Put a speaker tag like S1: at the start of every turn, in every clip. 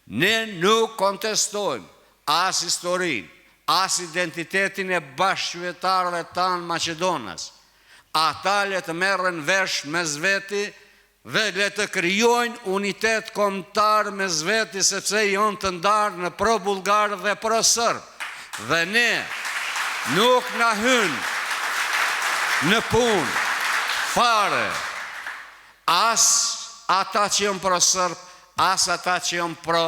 S1: Ne nuk kontestojmë as historinë, as identitetin e bashkëqytetarëve tanë maqedonas. Ata le të merren vesh mes veti dhe le të krijojnë unitet kombëtar mes veti sepse janë të ndarë në pro bullgarë dhe pro sërbë dhe ne nuk na hyn në punë fare as ata që janë pro sërbë as ata që janë pro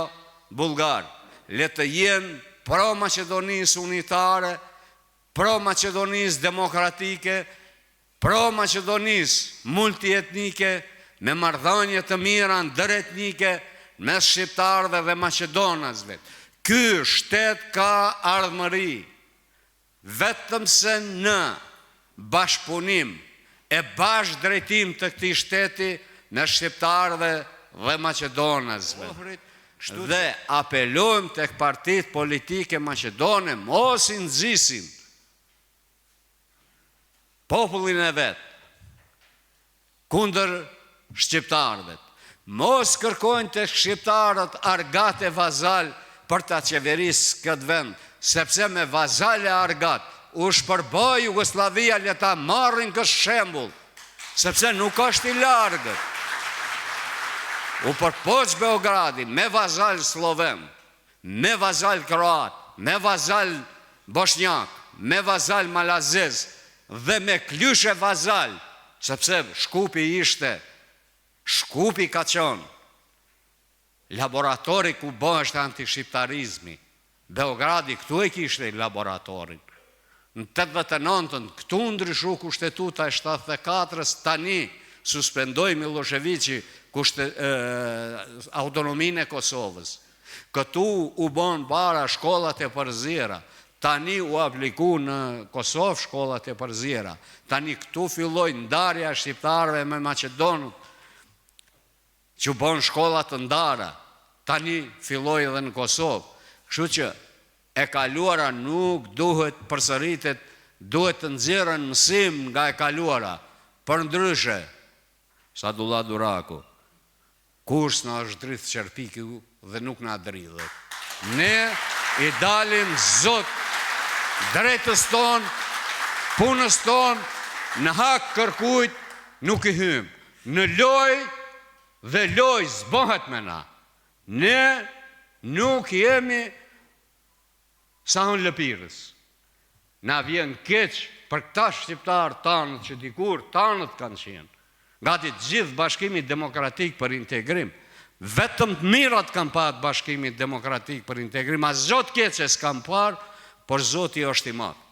S1: bullgarë le të jenë pro Maqedonisë unitare pro Maqedonisë demokratike Pro Maqedonisë multietnike me marrëdhënie të mira ndëretnike mes shqiptarëve dhe maqedonasve. Ky shtet ka ardhmëri vetëm se në bashkëpunim e bashkëdrejtim të këtij shteti mes shqiptarëve dhe maqedonasve. Dhe apelojmë tek partitë politike maqedone mos i nxisin popullin e vet kundër shqiptarëve. Mos kërkojnë tek shqiptarët argat e vazal për ta qeveris këtë vend, sepse me vazal e argat u shpërbë Jugosllavia le ta marrin këtë shembull, sepse nuk është i largët. U përpoq Beogradi me vazal slloven. Me vazal kroat, me vazal boshnjak, me vazal malazez dhe me klyshe vazal, sepse Shkupi ishte, Shkupi ka qenë laboratori ku bëheshte antishqiptarizmi. Beogradi këtu e kishte laboratorin. Në 89-ën këtu u ndryshu kushtetuta e 74-ës, tani suspendoi Millosheviqi kushte, e, autonominë e Kosovës. Këtu u bon para shkollat e përziera, tani u apliku në Kosovë shkollat e përziera, tani këtu filloi ndarja e shqiptarëve me maqedonët, që u bon shkolla të ndara, tani filloi edhe në Kosovë. Kështu që e kaluara nuk duhet përsëritet, duhet të nxjerrën mësim nga e kaluara. Përndryshe, Sadullah Duraku, Kurrë s'na është dridh qerpiku dhe nuk na dridhet. Ne i dalim zot drejtës tonë, punës tonë, në hak kërkujt nuk i hymë. Në lojë dhe lojë s'bëhet me na. Ne nuk jemi Sahanlëpirës. Na vjen keq për këta shqiptarë tanët që dikur tanët kanë qenë. Gati të gjithë Bashkimi Demokratik për Integrim. Vetëm të mirat kam pa të Bashkimit Demokratik për Integrim, asgjë të keqe s'kam parë, por Zoti është i madh.